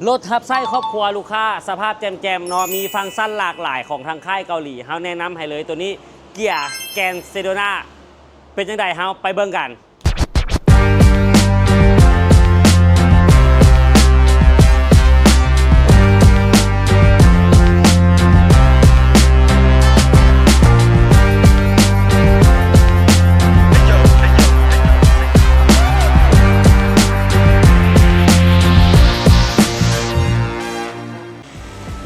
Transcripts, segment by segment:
ລົດຮັບໃຊ້ຄອບຄົວລູກຄ້າ ສະພາບແຈ່ມໆເນາະ ມີຟັງຊັນຫຼາກຫຼາຍຂອງທາງຄ້າຍເກົາຫຼີ. ເຮົາແນະນຳໃຫ້ເລີຍໂຕນີ້ ເກຍ Grand Sedona ເປັນຈັ່ງໃດ ເຮົາໄປເບິ່ງກັນ.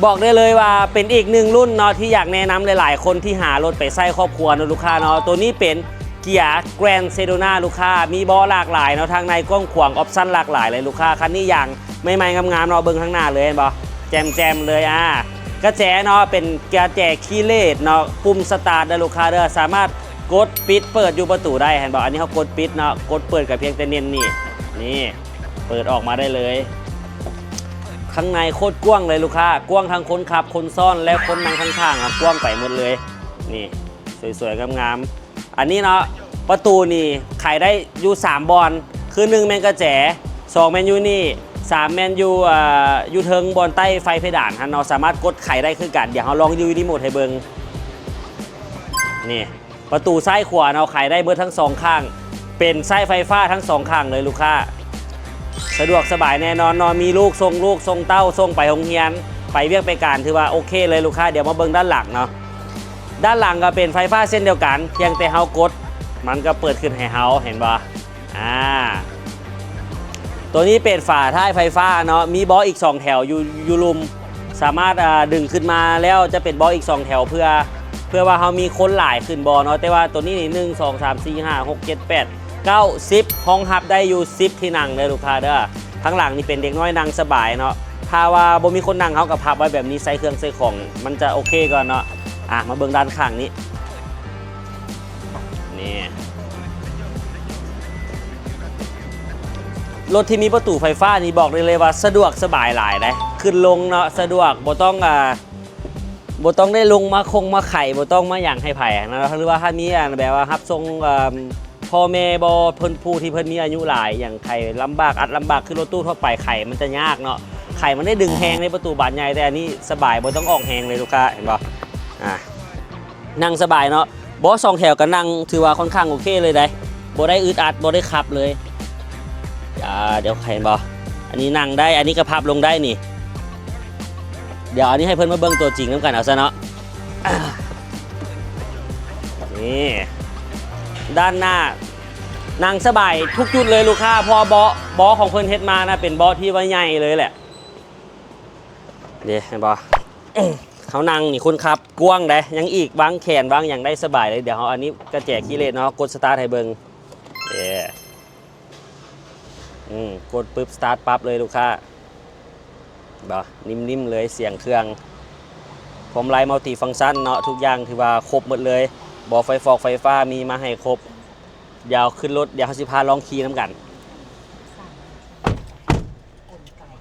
ບອກໄດ້ເລີຍວ່າເປັນອີກໜຶ່ງລຸ້ນເນາະ ທີ່ຢາກແນະນຳຫຼາຍໆຄົນທີ່ຫາລົດໄປໃຊ້ຄອບຄົວເນາະລູກຄ້າເນາະ. ໂຕນີ້ເປັນເກຍ Grand Sedona ລູກຄ້າ ມີເບາະຫຼາກຫຼາຍເນາະ ທາງໃນກວ້າງຂວາງ ອອບຊັນຫຼາກຫຼາຍເລີຍລູກຄ້າ. ຄັນນີ້ຢາງໃໝ່ໆງາມໆເນາະ ເບິ່ງທາງໜ້າເລີຍ ເຫັນບໍ່ ແຈ່ມໆເລີຍ. ອາ ກະແຈເນາະ ເປັນກະແຈຄີເລດເນາະ ປຸ່ມສະຕາດເດີລູກຄ້າເດີ ສາມາດກົດປິດເປີດຢູ່ປະຕູໄດ້ ເຫັນບໍ່. ອັນນີ້ເຮົາກົດປິດເນາະ ກົດເປີດກະພຽງແຕ່ເນັ້ນນີ້ ນີ້ ເປີດອອກມາໄດ້ເລີຍ. ຂ້າງໃນໂຄດກວ້າງເລີຍລູກຄ້າ ກວ້າງທັງຄົນຂັບ ຄົນຊ້ອນ ແລະ ຄົນນັ່ງຂ້າງໆ ກະກວ້າງໄປໝົດເລີຍ ນີ້ ສວຍໆງາມໆ. ອັນນີ້ເນາະ ປະຕູນີ້ໄຂໄດ້ຢູ່ສາມບ່ອນ ຄືໜຶ່ງແມ່ນກະແຈ ສອງແມ່ນຢູ່ນີ້ ສາມແມ່ນຢູ່ ເອີ ຢູ່ເທິງບ່ອນໃຕ້ໄຟເພດານຫັ້ນເນາະ ສາມາດກົດໄຂໄດ້ຄືກັນ. ດຽວເຮົາລອງຢູ່ຣີໂມດໃຫ້ເບິ່ງ ນີ້ ປະຕູຊ້າຍຂວາເນາະ ໄຂໄດ້ເບິດທັງສອງຂ້າງ ເປັນໃຊ້ໄຟຟ້າທັງສອງຂ້າງເລີຍລູກຄ້າ. ສະດວກສະບາຍແນ່ນອນເນາະ ມີລູກສົ່ງລູກ ສົ່ງເຕົ້າ ສົ່ງໄປໂຮງຮຽນ ໄປວຽກໄປການ ຖືວ່າໂອເຄເລີຍລູກຄ້າ. ດຽວມາເບິ່ງດ້ານຫຼັງເນາະ ດ້ານຫຼັງກະເປັນໄຟຟ້າເຊັ່ນດຽວກັນ ພຽງແຕ່ເຮົາກົດ ມັນກະເປີດຂຶ້ນໃຫ້ເຮົາ ເຫັນບໍ່. ອາ ໂຕນີ້ເປັນຝາທ້າຍໄຟຟ້າເນາະ ມີເບາະອີກສອງແຖວຢູ່ ຢູ່ລຸ່ມ ສາມາດ ອາ ດຶງຂຶ້ນມາແລ້ວຈະເປັນເບາະອີກສອງແຖວ ເພື່ອ ເພື່ອວ່າເຮົາມີຄົນຫຼາຍຂຶ້ນບໍ່ເນາະ. ແຕ່ວ່າໂຕນີ້ນີ້ ໜຶ່ງ ສອງ ສາມ ສີ່ ຫ້າ ຫົກ ເຈັດ ແປດ ເກົ້າ ສິບ ຮອງຮັບໄດ້ຢູ່ສິບທີ່ນັ່ງເດີລູກຄ້າເດີ. ທາງຫຼັງນີ້ເປັນເດັກນ້ອຍນັ່ງສະບາຍເນາະ ຖ້າວ່າບໍ່ມີຄົນນັ່ງ ເຮົາກະພັບໄວ້ແບບນີ້ ໃສ່ເຄື່ອງໃສ່ຂອງ ມັນຈະໂອເຄກ່ອນເນາະ. ອາ ມາເບິ່ງດ້ານຂ້າງນີ້ ນີ້ ລົດທີ່ມີປະຕູໄຟຟ້ານີ້ບອກໄດ້ເລີຍວ່າສະດວກສະບາຍຫຼາຍເດ້ ຂຶ້ນລົງເນາະ ສະດວກ ບໍ່ຕ້ອງ ອາ ບໍ່ຕ້ອງໄດ້ລົງມາຄົງມາໄຂ ບໍ່ຕ້ອງມາຫຍັງໃຫ້ໃຜນະ. ຫຼືວ່າຖ້າມີ ອັນ ແບບວ່າຮັບສົ່ງ ເອີ ພໍ່ແມ່ບໍ່ ເພິ່ນ ຜູ້ທີ່ເພິ່ນມີອາຍຸຫຼາຍຫຍັງ ໄຂລຳບາກ ອັດລຳບາກ ຄືລົດຕູ້ທົ່ວໄປ ໄຂມັນຈະຍາກເນາະ ໄຂມັນໄດ້ດຶງແຮງໃນປະຕູບານໃຫຍ່. ແຕ່ອັນນີ້ສະບາຍ ບໍ່ຕ້ອງອອກແຮງເລີຍລູກຄ້າ ເຫັນບໍ່. ອາ ນັ່ງສະບາຍເນາະ ເບາະສອງແຖວກະນັ່ງ ຖືວ່າຄ່ອນຂ້າງໂອເຄເລີຍເດ້ ບໍ່ໄດ້ອຶດອັດ ບໍ່ໄດ້ຂັບເລີຍ. ອາ ດຽວເຫັນບໍ່ ອັນນີ້ນັ່ງໄດ້ ອັນນີ້ກະພັບລົງໄດ້ນີ້. ດຽວອັນນີ້ໃຫ້ເພິ່ນມາເບິ່ງຕົວຈິງນຳກັນເອົາຊະເນາະ. ນີ້ ດ້ານໜ້ານັ່ງສະບາຍທຸກຈຸດເລີຍລູກຄ້າ ເພາະວ່າເບາະ ເບາະຂອງເພິ່ນເຮັດມານະ ເປັນເບາະທີ່ວ່າໃຫຍ່ເລີຍແຫຼະ. ເດ້ ເຫັນບໍ່ ເຮົານັ່ງນີ້ ຄົນຂັບກວ້າງເດ້ ຍັງອີກວາງແຂນວາງຫຍັງໄດ້ສະບາຍເລີຍ. ດຽວເຮົາ ອັນນີ້ກະແຈຄີເລດເນາະ ເຮົາກົດສະຕາດໃຫ້ເບິ່ງ ເດ້ ອືມ ກົດປຶບ ສະຕາດປັບເລີຍລູກຄ້າ ເຫັນບໍ່ ນິ້ມໆເລີຍ ສຽງເຄື່ອງ ພວງມາໄລມັລຕີຟັງຊັນເນາະ ທຸກຢ່າງຖືວ່າຄົບໝົດເລີຍ ບໍ່ໄຟຟອກໄຟຟ້າມີມາໃຫ້ຄົບ. ດຽວຂຶ້ນລົດ ດຽວເຮົາຊິພາລອງຂີ່ນຳກັນ.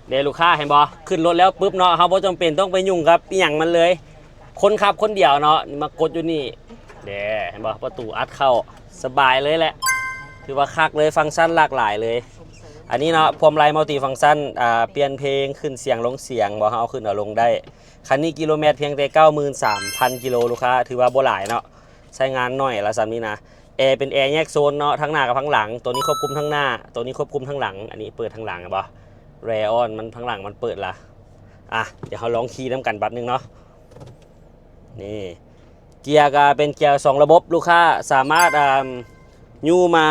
ເດ້ລູກຄ້າ ເຫັນບໍ່ ຂຶ້ນລົດແລ້ວປຶບເນາະ ເຮົາບໍ່ຈຳເປັນຕ້ອງໄປຫຍຸ້ງກັບອີ່ຫຍັງມັນເລີຍ ຄົນຂັບຄົນດຽວເນາະ ມາກົດຢູ່ນີ້ ເດ້ ເຫັນບໍ່ ປະຕູອັດເຂົ້າ ສະບາຍເລີຍແຫຼະ ຖືວ່າຄັກເລີຍ ຟັງຊັນຫຼາກຫຼາຍເລີຍ. ອັນນີ້ເນາະ ພວງມາໄລມັລຕີຟັງຊັນ ອາ ປ່ຽນເພງ ຂຶ້ນສຽງລົງສຽງ ບໍ່ ເຮົາເອົາຂຶ້ນເອົາລົງໄດ້. ຄັນນີ້ກິໂລແມັດພຽງແຕ່ເກົ້າໝື່ນສາມພັນກິໂລ ລູກຄ້າ ຖືວ່າບໍ່ຫຼາຍເນາະ ໃຊ້ງານໜ້ອຍລະສ່ຳນີ້ນະ. ແອເປັນແອແຍກໂຊນເນາະ ທັງໜ້າກັບທັງຫຼັງ ໂຕນີ້ຄວບຄຸມທັງໜ້າ ໂຕນີ້ຄວບຄຸມທັງຫຼັງ. ອັນນີ້ເປີດທາງຫຼັງ ເຫັນບໍ່ ແຣອອນມັນ ທາງຫຼັງມັນເປີດລະ. ອະ ດຽວເຮົາລອງຂີ່ນຳກັນບັດໜຶ່ງເນາະ. ນີ້ ເກຍກະເປັນເກຍສອງລະບົບ ລູກຄ້າສາມາດ ອາ ຍູ້ມາ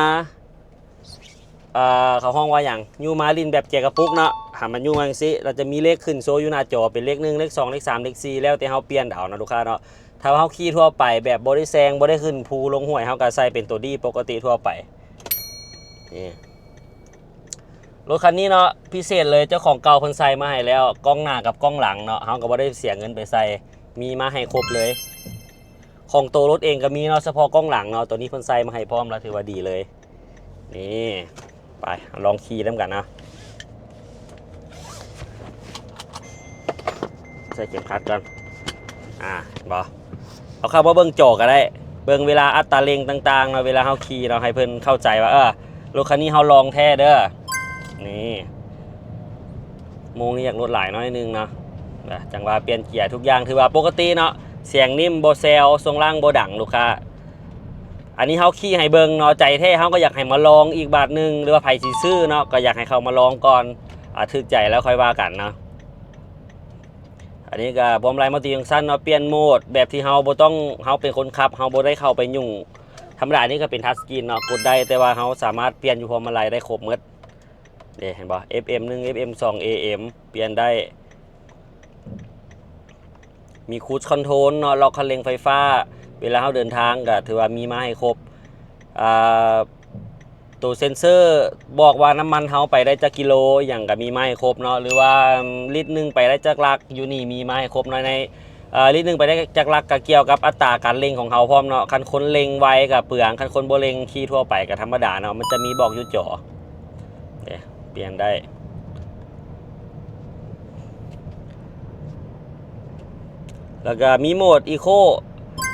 ເອີ ເຂົາຮ້ອງວ່າຫຍັງ ຍູ້ມາຫຼິ້ນແບບເກຍກະປຸກເນາະ ຫາມັນຍູ້ມາຈັ່ງຊີ້ ລະຈະມີເລກຂຶ້ນໂຊຢູ່ໜ້າຈໍ ເປັນເລກໜຶ່ງ ເລກສອງ ເລກສາມ ເລກສີ່ ແລ້ວແຕ່ເຮົາປ່ຽນເອົາເນາະ ລູກຄ້າເນາະ. ຖ້າເຮົາຂີ່ທົ່ວໄປແບບບໍ່ໄດ້ແຊງ ບໍ່ໄດ້ຂຶ້ນພູລົງຫ້ວຍ ເຮົາກະໃສ່ເປັນໂຕດີປົກກະຕິທົ່ວໄປ. ນີ້ ລົດຄັນນີ້ເນາະ ພິເສດເລີຍ ເຈົ້າຂອງເກົ່າເພິ່ນໃສ່ມາໃຫ້ແລ້ວ ກ້ອງໜ້າກັບກ້ອງຫຼັງເນາະ ເຮົາກະບໍ່ໄດ້ເສຍເງິນໄປໃສ່ ມີມາໃຫ້ຄົບເລີຍ. ຂອງໂຕລົດເອງກະມີເນາະ ສະເພາະກ້ອງຫຼັງເນາະ ໂຕນີ້ເພິ່ນໃສ່ມາໃຫ້ພ້ອມລະ ຖືວ່າດີເລີຍ. ນີ້ ໄປ ລອງຂີ່ນຳກັນເນາະ ໃສ່ເຂັມຂັດກ່ອນ. ອາ ເຫັນບໍ່ ເຮົາເຂົ້າມາເບິ່ງຈໍກະໄດ້ ເບິ່ງເວລາອັດຕາເລັ່ງຕ່າງໆເນາະ ເວລາເຮົາຂີ່ເນາະ ໃຫ້ເພິ່ນເຂົ້າໃຈວ່າ ເອີ ລົດຄັນນີ້ເຮົາລອງແທ້ເດີ. ນີ້ ໂມງນີ້ຢາກລົດຫຼາຍໜ້ອຍໜຶ່ງເນາະ ຈັ່ງວ່າປ່ຽນເກຍ ທຸກຢ່າງຖືວ່າປົກກະຕິເນາະ ສຽງນິ້ມ ບໍ່ແຊວ ຊ່ວງລ່າງບໍ່ດັງລູກຄ້າ. ອັນນີ້ເຮົາຂີ່ໃຫ້ເບິ່ງເນາະ ໃຈແທ້ເຮົາກໍຢາກໃຫ້ມາລອງອີກບາດໜຶ່ງ ຫຼືວ່າໃຜຊິຊື້ເນາະ ກໍຢາກໃຫ້ເຂົ້າມາລອງກ່ອນ ອາ ຖືກໃຈແລ້ວຄ່ອຍວ່າກັນເນາະ. ອັນນີ້ກໍພວງມາໄລມັນຕິຟັງຊັນເນາະ ປ່ຽນໂໝດແບບທີ່ເຮົາບໍ່ຕ້ອງ ເຮົາເປັນຄົນຂັບ ເຮົາບໍ່ໄດ້ເຂົ້າໄປຫຍຸ້ງ. ທຳມະດານີ້ກໍເປັນທັດສະກຣີນເນາະ ກົດໄດ້ ແຕ່ວ່າເຮົາສາມາດປ່ຽນຢູ່ພວງມາໄລໄດ້ຄົບໝົດ. ນີ້ເຫັນບໍ່ ເອັຟເອັມໜຶ່ງ ເອັຟເອັມສອງ ເອເອັມ ປ່ຽນໄດ້ ມີຄຣູສຄອນໂທຣນເນາະ ລັອກຄັນເລັ່ງໄຟຟ້າ ເວລາເຮົາເດີນທາງກໍຖືວ່າມີມາໃຫ້ຄົບ. ອ່າ ໂຕເຊັນເຊີບອກວ່ານ້ຳມັນເຮົາໄປໄດ້ຈັກກິໂລ ຫຍັງກໍມີມາໃຫ້ຄົບເນາະ ຫຼືວ່າລິດໜຶ່ງໄປໄດ້ຈັກຫຼັກ ຢູ່ນີ້ມີມາໃຫ້ຄົບເນາະ ໃນ ເອີ ລິດໜຶ່ງໄປໄດ້ຈັກຫຼັກ ກໍກ່ຽວກັບອັດຕາການເລັ່ງຂອງເຮົາພ້ອມເນາະ. ຄັນຄົນເລັ່ງໄວກໍເປືອງ ຄັນຄົນບໍ່ເລັ່ງຂີ່ທົ່ວໄປກໍທຳມະດາເນາະ ມັນຈະມີບອກຢູ່ຈໍ. ເດ້ ປ່ຽນໄດ້ ແລ້ວກໍມີໂໝດອີໂຄ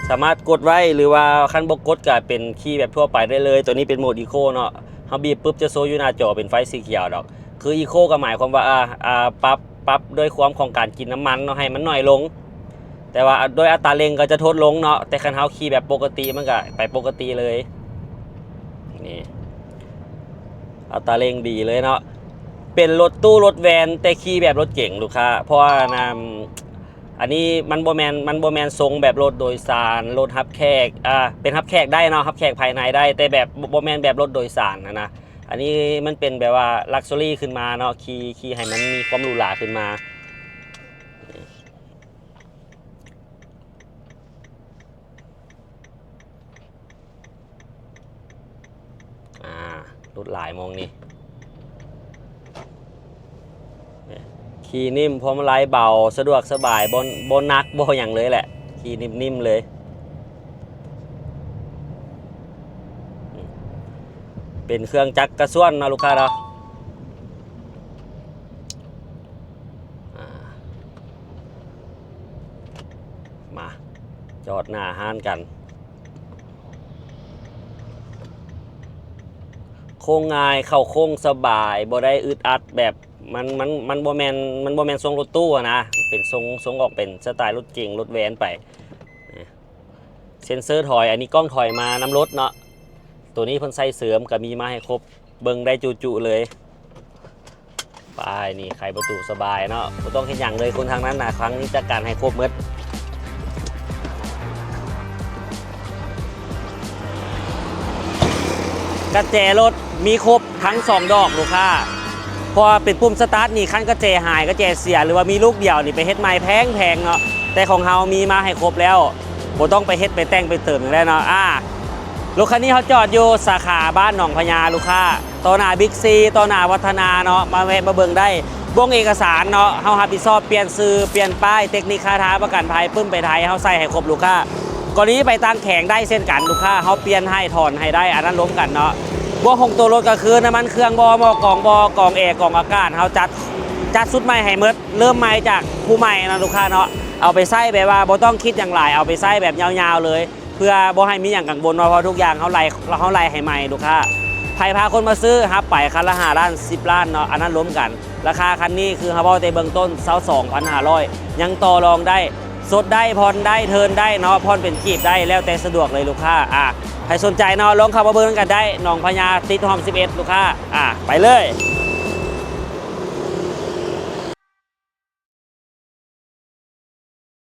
ສາມາດກົດໄວ້ ຫຼືວ່າຄັນບໍ່ກົດກໍເປັນຂີ່ແບບທົ່ວໄປໄດ້ເລີຍ. ໂຕນີ້ເປັນໂໝດອີໂຄເນາະ ເຮົາບີບປຶບຈະໂຊຢູ່ໜ້າຈໍເປັນໄຟສີຂຽວດອກ. ຄືອີໂຄກໍໝາຍຄວາມວ່າ ອາ ອາ ປັບ ປັບດ້ວຍຄວາມຂອງການກິນນ້ຳມັນເນາະ ໃຫ້ມັນໜ້ອຍລົງ ແຕ່ວ່າໂດຍອັດຕາເລັ່ງກໍຈະທົດລົງເນາະ ແຕ່ຄັນເຮົາຂີ່ແບບປົກກະຕິມັນກໍໄປປົກກະຕິເລີຍ. ນີ້ ອັດຕາເລັ່ງດີເລີຍເນາະ ເປັນລົດຕູ້ລົດແວນ ແຕ່ຂີ່ແບບລົດເກັງລູກຄ້າ ເພາະວ່າ ອັນ ອັນນີ້ມັນບໍ່ແມ່ນ ມັນບໍ່ແມ່ນຊົງແບບລົດໂດຍສານ ລົດຮັບແຂກ ອາ ເປັນຮັບແຂກໄດ້ເນາະ ຮັບແຂກພາຍໃນໄດ້ ແຕ່ແບບ ບໍ່ ບໍ່ແມ່ນແບບລົດໂດຍສານຫັ້ນນະ. ອັນນີ້ມັນເປັນແບບວ່າລັກຊັວຣີຂຶ້ນມາເນາະ ຂີ່ ຂີ່ໃຫ້ມັນມີຄວາມຫຼູຫຼາຂຶ້ນມາ. ອ່າ ລົດຫຼາຍໝ່ອງນີ້ ຂີ່ນິ້ມ ພວງມາໄລເບົາ ສະດວກສະບາຍ ບໍ່ ບໍ່ໜັກບໍ່ຫຍັງເລີຍແຫຼະ ຂີ່ນິ້ມໆເລີຍ. ເປັນເຄື່ອງຈັກກະຊວນເນາະລູກຄ້າເນາະ. ອ່າ ມາຈອດໜ້າຮ້ານກັນ ໂຄ້ງງ່າຍ ເຂົ້າໂຄ້ງສະບາຍ ບໍ່ໄດ້ອຶດອັດແບບ ມັນ ມັນ ມັນບໍ່ແມ່ນ ມັນບໍ່ແມ່ນຊົງລົດຕູ້ຫັ້ນນະ ເປັນຊົງ ຊົງອອກເປັນສະໄຕລ໌ລົດເກັງລົດແວນໄປ. ເຊັນເຊີຖອຍ ອັນນີ້ກ້ອງຖອຍມານຳລົດເນາະ ໂຕນີ້ເພິ່ນໃສ່ເສີມ ກໍມີມາໃຫ້ຄົບ ເບິ່ງໄດ້ຈຸໆເລີຍ. ໄປ ນີ້ໄຂປະຕູສະບາຍເນາະ ບໍ່ຕ້ອງເຮັດຫຍັງເລີຍ ຄົນທາງນັ້ນນະ ທາງນີ້ຈັດການໃຫ້ຄົບໝົດ. ກະແຈລົດມີຄົບທັງສອງດອກລູກຄ້າ ເພາະວ່າເປັນປຸ່ມສະຕາດນີ້ ຄັນກະແຈຫາຍ ກະແຈເສຍ ຫຼືວ່າມີລູກດຽວນີ້ ໄປເຮັດໃໝ່ແພງໆເນາະ ແຕ່ຂອງເຮົາມີມາໃຫ້ຄົບແລ້ວ ບໍ່ຕ້ອງໄປເຮັດໄປແຕ່ງໄປເຕີມຫຍັງແລ້ວເນາະ. ອ່າ ລົດຄັນນີ້ເຮົາຈອດຢູ່ສາຂາບ້ານໜອງພະຍາລູກຄ້າ ຕໍ່ໜ້າບິກຊີ ຕໍ່ໜ້າວັດທະນາເນາະ ມາແວະມາເບິ່ງໄດ້. ບົ້ງເອກະສານເນາະ ເຮົາຮັບຜິດຊອບປ່ຽນຊື່ ປ່ຽນປ້າຍ ເຕັກນິກຄ່າທາ ປະກັນໄພ ປຶ້ມໄປໄທ ເຮົາໃສ່ໃຫ້ຄົບລູກຄ້າ. ກໍລະນີໄປຕ່າງແຂວງໄດ້ເຊັ່ນກັນລູກຄ້າ ເຮົາປ່ຽນໃຫ້ ຖອນໃຫ້ໄດ້ ອັນນັ້ນລົມກັນເນາະ. ພວກຂອງໂຕລົດກໍຄືນ້ຳມັນເຄື່ອງບໍ່ ໝໍ້ກອງບໍ່ ກອງແອ ກອງອາກາດ ເຮົາຈັດ ຈັດຊຸດໃໝ່ໃຫ້ໝົດ ເລີ່ມໃໝ່ຈາກຜູ້ໃໝ່ເນາະລູກຄ້າເນາະ. ເອົາໄປໃຊ້ແບບວ່າບໍ່ຕ້ອງຄິດຫຍັງຫຼາຍ ເອົາໄປໃຊ້ແບບຍາວໆເລີຍ ເພື່ອບໍ່ໃຫ້ມີຫຍັງກັງວົນເນາະ ເພາະທຸກຢ່າງເຮົາໄລ່ ເຮົາໄລ່ໃຫ້ໃໝ່ລູກຄ້າ. ໃຜພາຄົນມາຊື້ ຮັບໄປຄັນລະຫ້າລ້ານ ສິບລ້ານເນາະ ອັນນັ້ນລົມກັນ. ລາຄາຄັນນີ້ຄືເຮົາເວົ້າແຕ່ເບື້ອງຕົ້ນ ຊາວສອງພັນຫ້າຮ້ອຍ ຍັງຕໍ່ລອງໄດ້ ສົດໄດ້ ຜ່ອນໄດ້ ເທີນໄດ້ເນາະ ຜ່ອນເປັນກີບໄດ້ ແລ້ວແຕ່ສະດວກເລີຍລູກຄ້າ. ອ່າ ໃຜສົນໃຈເນາະ ລອງເຂົ້າມາເບິ່ງນຳກັນໄດ້ ໜອງພະຍາ ຕິດຮ່ອມສິບເອັດ ລູກຄ້າ. ອ່າ ໄປເລີຍ.